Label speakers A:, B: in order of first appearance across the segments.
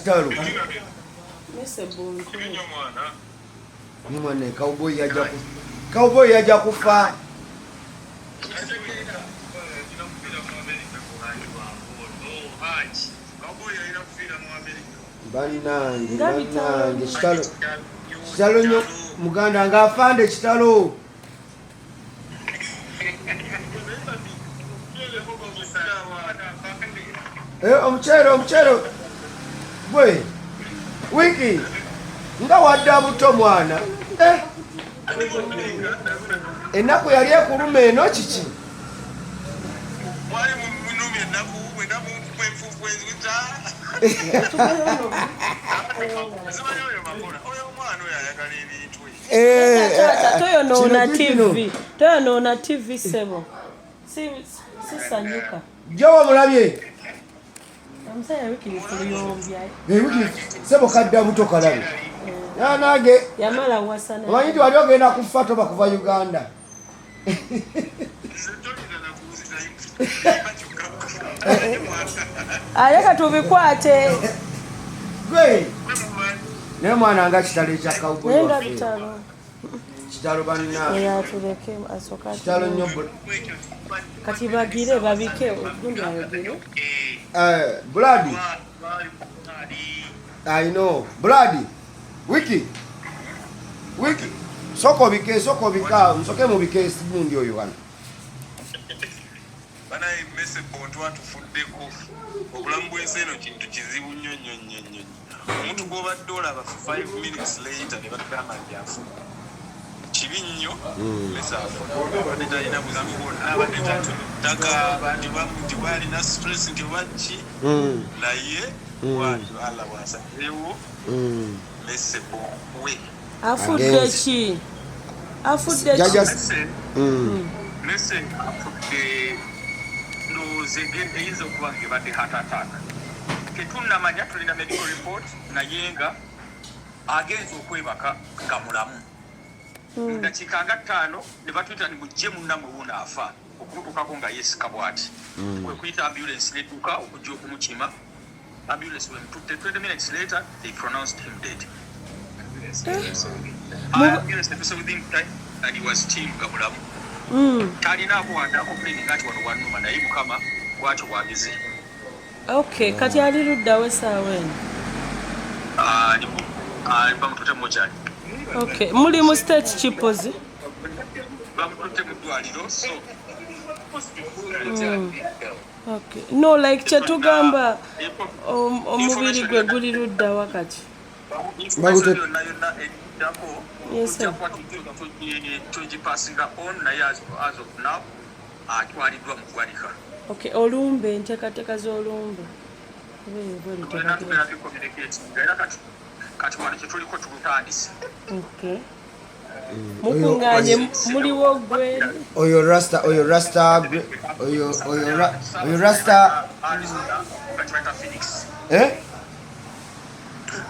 A: kitalo.
B: Mese buntu.
A: Mwana cowboy yajja ku cowboy yajja kufa. Bannange bannange kitalo kitalo nnyo muganda nga afande kitalo. Eh, omuceere omuceere gwe wiki nga wadda buto mwana eh. Ennaku yali ekuluma eno kiki? Eh,
B: Toyonoona
A: kino kino.
B: TV, toyonoona TV sebo. Sisanyuka.
A: Jowo omulabye.
B: Omusajja wikirifu luyombya.
A: Eh, wiki sebo kadda buto kalabe. Nange
B: Yamala wasana.
A: Omanyi nti wali ogenda kufa toba kuva Uganda.
B: Aleka tubikwate.
A: Gwe naye mwana nga kitalo ekya cowboy
B: Naye nga
A: waffe.
B: bitalo.
A: Kitalo banna.
B: Oyo atuleke asooke
A: Kitalo nnyo.
B: Kati bagire babike ogundi ayogere.
A: Eh, Blood. I know. Blood. Wiki. Wiki. Soko bike, soko bika, msoke mubike gundi oyo wano.
C: Banaye Mese Bontu atufuddeko. Obulamu bw'ensi eno kintu kizibu nnyo nnyo nnyo nnyo. Omuntu gw'obadde olaba 5 minutes later ne bagamba nti afudde. Kibi nnyo. Mese afudde. Abadde talina buzibu bwonna, abadde takaaba nti nti bw'alina stress nti oba ki. Naye bw'atyo Allah bw'asazeewo Mese Bontu we.
B: Afudde
A: Agenze.
B: ki? Afudde ki?
A: Jajja
C: Mese Mese afudde, ndowooza eyinza okuba nga ebadde heart attack. Tetunnamanya, tulina medical report, naye nga agenze okwebaka nga mulamu. Mu dakiika nga 5 ne batuyita ni mujje munnammwe wuno afa, okumutuukako nga yeesika bw'ati. Kwe kuyita ambulance n'edduka okujja okumukima. Ambulance wemututte, 20 minutes later they pronounced him dead. Ambulance etuuse within time and he was still nga mulamu. Talinaako wadde acomplaining ati wano wannuma, naye Mukama bw'atyo bw'ageze.
B: Okay, kati ali luddawo essaawa eno?
C: Ah, ah, bamututte mortuary.
B: Okay, muli mu state kipozi?
C: Bamututte mu ddwaliro, so
B: Okay. No, like kyetugamba omubiri gwe guli luddawa kati?
C: Information yonna yonna eddako
B: Yes, sir.
C: tujja kuba tugipassinga on, naye as of now atwaliddwa mu ggwanika.
B: Okay, olumbe, enteekateeka z'olumbe. Oba eyo bweru
C: Tulina
B: tebagira.
C: tubeera bicommunicate era kati wano kyetuliko tulutandise.
B: Okay. Mukuŋŋaanye muliwo gwe.
A: Oyo Rasta, oyo Rasta, oyo Rasta.
C: Arizona nga kibayita Phoenix.
A: Eh?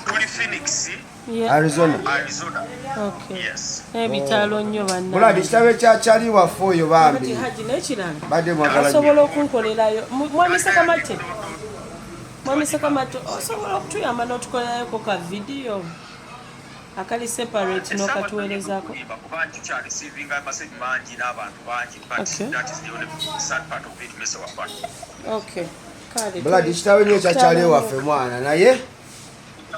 C: Tuli Phoenix.
A: Arizona.
C: Arizona.
B: Okay.
C: Yes.
B: N'ebitalo nnyo
A: Buladi
B: bannange.
A: kitabo ekyakyali waffe oyo
B: Kati
A: bambi.
B: Haji n'ekirala.
A: Badde mwagala nnyo.
B: Osobola okunkolerayo Mwami Sekamate, Mwami Sekamate, osobola okutuyamba n'otukolerayoko ka vidiyo akali separate n'okatuweerezaako?
C: Kuba tukyareceivinga message mangi n'abantu bangi, but that is the only sad part of it, Mr. Wafan.
B: Okay, kale.
A: Buladi kitabo nnyo ekyakyali waffe mwana, naye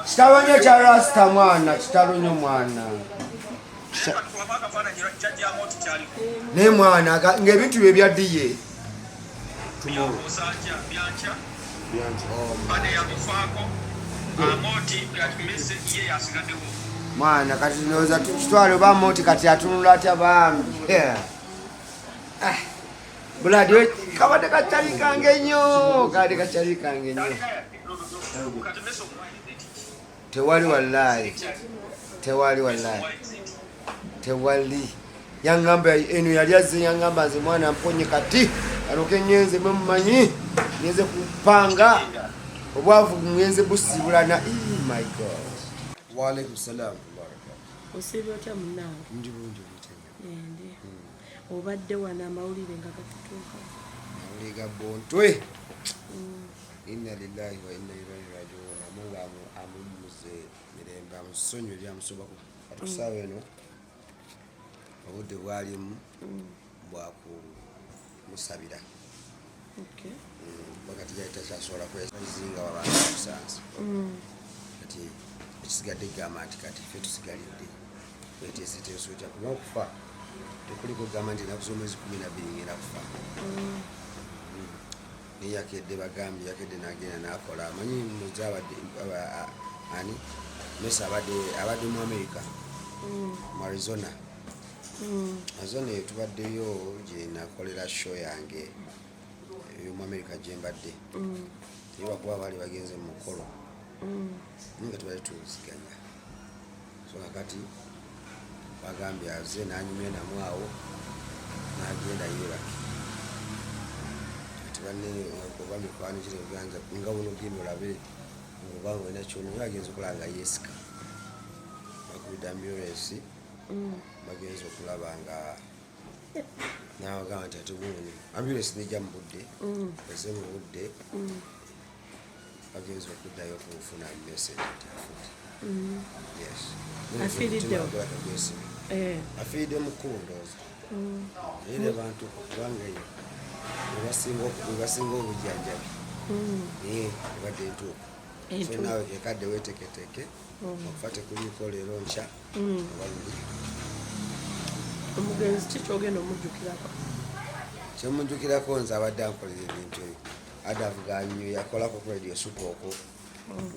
A: kitabo nnyo ekya Rasta mwana, kitalo nnyo mwana.
C: Akafaananyi jjajjamu tukyaliko.
A: Naye mwana ng'ebintu bye byaddiye.
C: Byankya byankya bade yamufaako Amoti Mese ye yasigaddewo.
A: Mwana kati ndowooza tukitwale oba Moti kati atunula atya bambi. Yeah. Ah, Buladi kabadde kakyali kange nnyo, kabadde kakyali kange nnyo.
C: Kati Mese omuwayiriza ekiki?
A: Tewali wallahi, tewali wallahi, tewali. Yaŋŋamba eno yali azze, yaŋŋamba nze mwana mponye kati kano keŋŋenze mwe mumanyi ngenze kupanga obwavu ngenze busibulana. Ih, my God. Waalaikum salam.
B: Osiibye otya munnange?
A: Ndi bulungi butenya.
B: Endi obadde wano amawulire nga gatutuuka?
A: Mawulire ga Bontwe, inna lillahi wa inna ilaihi rajiun. Omungu amuwummuze mirembe, amusonyiwe ebyamusobako. Kati ku ssaawa eno obudde bwalimu bwakumusabira. Wakati yali takyasobola kwezinga wabantu kusanze. Kati ekisigadde gamba nti kati ffe tusigalidde kweteeseteese otya, kuba okufa tekuli kugamba nti enaku z'omwezi 12 ngenda kufa. Naye yakedde, bagambye yakedde n'agenda n'akola amanyi muze abadde ani mesa abadde mu America, mu Arizona. Arizona eyo tubaddeyo gye nakolera show yange ey'omu America gye mbadde, naye bakuba baali bagenze mu mukolo, naye nga tubadde tuwuliziganya. So kakati bagambye aze n'anyumya namu awo n'agenda yeebake. Kati banne oba mikwano gire ganja nga buno genda olabe ngaobanga olina kyono agenza okulaba nga yeesika, bakubidde ambulance, bagenza okulaba nga nabagamba nti ate wuuno ambulance nejja mu budde, eze mu budde, bagenza okuddayo okufuna message nti afudde. Yes.
B: Afiiriddewo?
A: Gwesibe. Afiiridde mu kkubo ndowooza, naye ne bantu kubanga eyo webasinga obujjanjabi. Ebadde entuuko. So naawe kekadde weteeketeeke, okufa tekuliiko leero, nkya oba luli.
B: Omugenzi ki kyogenda omujjukirako?
A: Kyemujjukirako nze abadde ankolera ebintu ebyo, adde avuga nnyo, yakolako ku Radio Super okwo.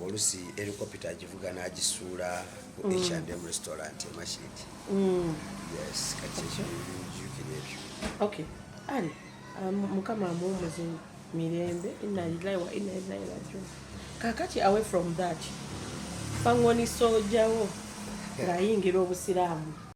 A: Olusi helicopter agivuga n'agisuula ku H&M restaurant e Makindye. Yes, kati kyekijjukira ebyo.
B: Okay, ali Mukama amuwumuze mirembe. Inna lillahi wa inna ilaihi rajiun. Kakati away from that, Fangoni sojawo ng'ayingira obusiraamu.